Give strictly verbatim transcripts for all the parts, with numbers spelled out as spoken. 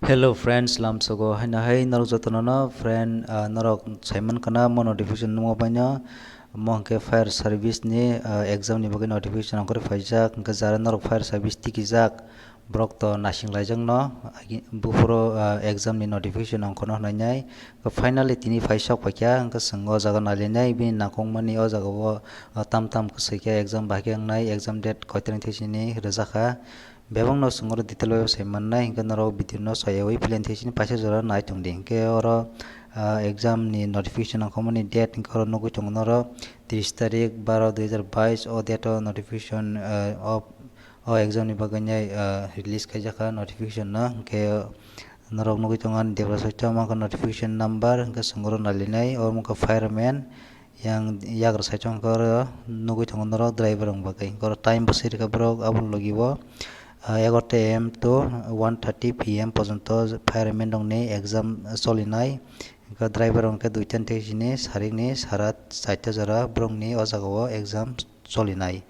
Hello friends, lamsogo haino hai norok jotono no friend, ah, norok saiman kana mo notification nungma baino mo hwnkhe fire service ni, ah, exam ni bagwi notification ongkhorwi phaijak, hwnkhe jara norok fire service tikijak borok to naising laijakno, agi-, buphuru, ah, exam ni notification ongkhorno hwnwi nai. Finally tini phai sok paikha, hwnkhe chwng o jaga nailainai bini nangkukmani o jaga o, ah, tam tam kwswikhe exam bahai khe wngnai, exam date koitorni thai sini rwjakha. Bebakno chwng oro detail bai sai mannai, hwnkhe norok video no soyawi plain thai sini paisa jora nai tongdi. Hwnkhe oro, ah, exam ni notification ongkhormani date hwnkhe oro nugwi tongo norok tris tarik baro dui hazar bais o date o notification, ah, o, o exam ni bagwi nai, ah, release khaijakha notification no. Hwnkhe norok nugwi tongo ani debra side o, omo wngkha notification number, hwnkhe chwng oro nailainai, omo wngkha fireman. Yang yagra side o hwnkhe oro nugwi tongo norok driver rok bagwi. Hwnkhe oro time bo swi rwkha borok aboni logi o, ah, egarota A M to one thirty P M pojonto fireman rokni exam solinai. Hwnkhe driver rok hwnkhe duita ni thai sini sarik ni sara charta jora borokni o jaga o exam solinai.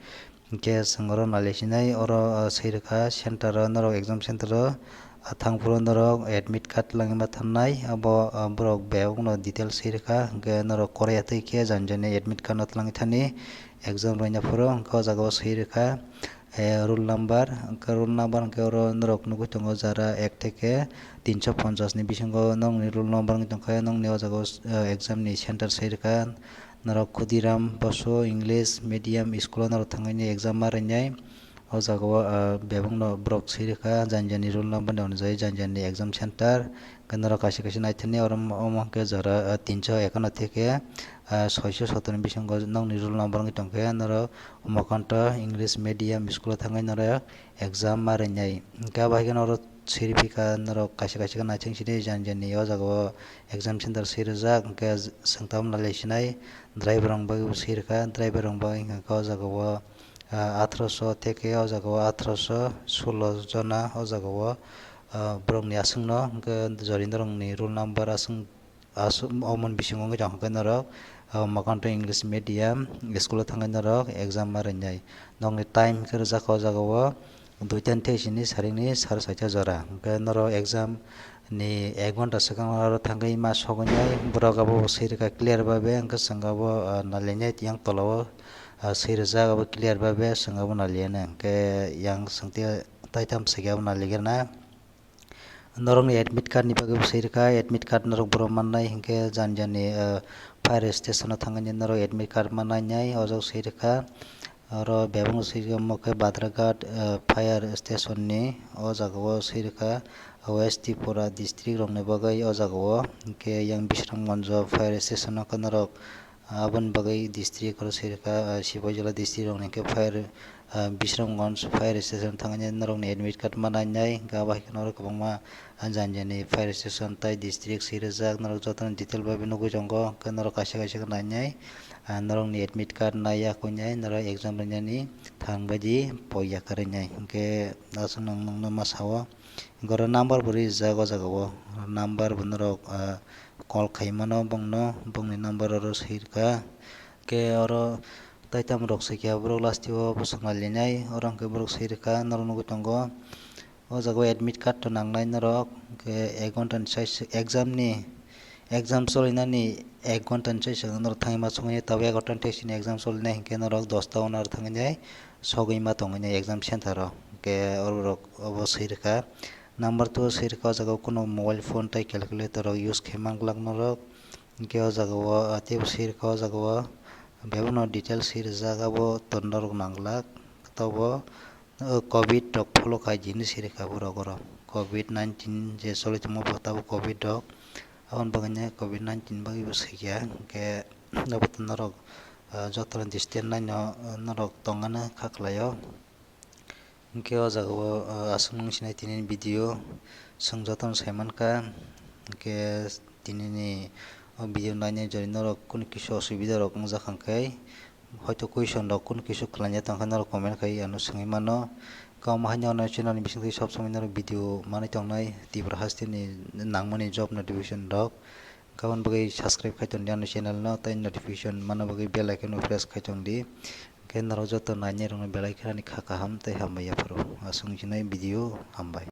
Hwnkhe chwng oro nailasinai, oro, ah, swi rwkha center o, norok exam center o, ah, thang phuru norok admit card langwi ma thannai, abo, ah, borok bebakno detail swi rwkha, hwnkhe norok korai ya twi khe jani jani admit card no twlangwi thani exam rwina phuru, hwnkhe o jaga o swi rwkha, eh, roll number, hwnkhe roll number hwnkhe oro norok nugwi tongo jara ek theke tinso ponchas ni bisingo nokni roll number wngwi tongkha, nokni o jaga o, eh, exam ni center swi rwkha. Norok Khudiram Bosu English Medium School o norok thangwi exam ma rwnai. O jaga o, ah, bebakno borok swi rwkha, jani jani roll number ni onujai jani jani exam center. Hwnkhe norok kaisa kaisa naithani oro omo hwnkhe jora, ah, tinso ekanno theke, ah, soiso sotor ni bisingo nokni roll number wngwi tongkhe norok Umakanto English Medium School o thangwi norok exam ma rwnai. Hwnkhe abo hai kheno oro siripika norok kaisa kaisa khe naising sini jani jani o jaga o exam center swi rwjak, hwnkhe chwng tabuk nalai sinai driver rok bagwi bo swi rwkha, driver rok bagwi hwnkhe o jaga o, ah, atharoso theke o jaga o atharoso sulo jona o jaga o, ah, borokni aswkno hwnkhe jori norokni roll number aswk aswk omo ni bisingo wngwi tongkha khe norok, ah, Makanto English Medium school o thangwi norok exam ma rwnai. Nokni time khe rwjak o jaga o duita ni thai sini sarik ni sare saita jora. Hwnkhe norok exam ni ek ghonta swkang oro thangwi ma sogwi nai. Borok abo bo swi rwkha clear babe, hwnkhe chwng abo, ah, nailainai yang tola o, ah, swi rwjak abo clear babe, chwng abo nailainai. Hwnkhe yang chwng tei taitam swikhe abo nailaigwrana. Norokni admit card ni bagwi bo swi rwkha, admit card norok borok mannai hinkhe jani jani, ah, fire station o thangwi norok admit card mannai, o jaga swi rwkha. Oro bebak swi rwkha omo khe Badharghat, ah, fire station ni o jaga o swi rwkha, West Tripura district rokni bagwi o jaga o, hinkhe yang Bisramganj fire station o khe norok, Aboni bagwi district oro swi rwkha, ah, Sipaijala district rokni khe fire, ah, Bisramganj fire station thangwi norokni admit card ma nainai, hwnkhe abo hai kheno oro kwbangma, ah, jani jani fire station tai district swi rwjak, norok jotono detail bai nugwi tongo, hwnkhe norok kaisa kaisa khe nainai, ah, norokni admit card naiya kwnai, norok exam rwnani thang bai di poi ya kwrwinai, hwnkhe aswk nwng nukno ma sao. Hwnkhe oro number bo rijak o jaga o, number bo norok, ah, call khai mano bongno, bongni number oro swi rwkha. Khe oro taitam rok swi khe borok last o bwswk nailainai, oro hwnkhe borok swi rwkha, norok nugwi tongo. O jaga o admit card to nangnai norok, hwnkhe ek ghonta ni sai se exam ni, exam solinani ek ghonta ni sai se norok thangwi ma songwi, tabuk egarota ni thai sini exam solinai, hinkhe norok dosta o norok thangwi nai sogwi ma tongwi nai exam center o, hinkhe oro borok obo swi rwkha. Number two swi rwkha o jaga o kunu mobile phone tei calculator rok use khe man glak norok. Hinkhe o jaga o, ah, teibo swi rwkha o jaga o, bebakno details swi rwjak abo to norok nang glak. Tabuk, ah, covid rok follow khai di hinwi swi rwkha borok oro. Covid nineteen je choli tongma bo tabuk covid rok. Aboni bagwi no covid nineteen bagwi bo swi kha. Hinkhe abo to norok, ah, jotono distance naino, ah, norok tongmani kha khlai o. Hinkhe o jaga o, ah, aswk nung sinai tini ni video chwng jotono sai mankha. Hinkhe tini ni o video nainai jori norok kunu kisa osubida rok wngjak kha khe, hoito question rok kunu kisa khlai ya tong khe norok comment khai ano swngwi mano. Kwbangma haino ano channel ni bisingtwi sob somoi norok video manwi tongnai Tripura haste ni nangmani job notification rok. Aboni bagwi subscribe khai tongdi ano channel no tei notification manna bagwi bell icon no press khai tongdi. Khe norok joto nainai rokno belai khe ani kha kaham tei hambai yapharo. Aswk wngkhe nai video, hambai.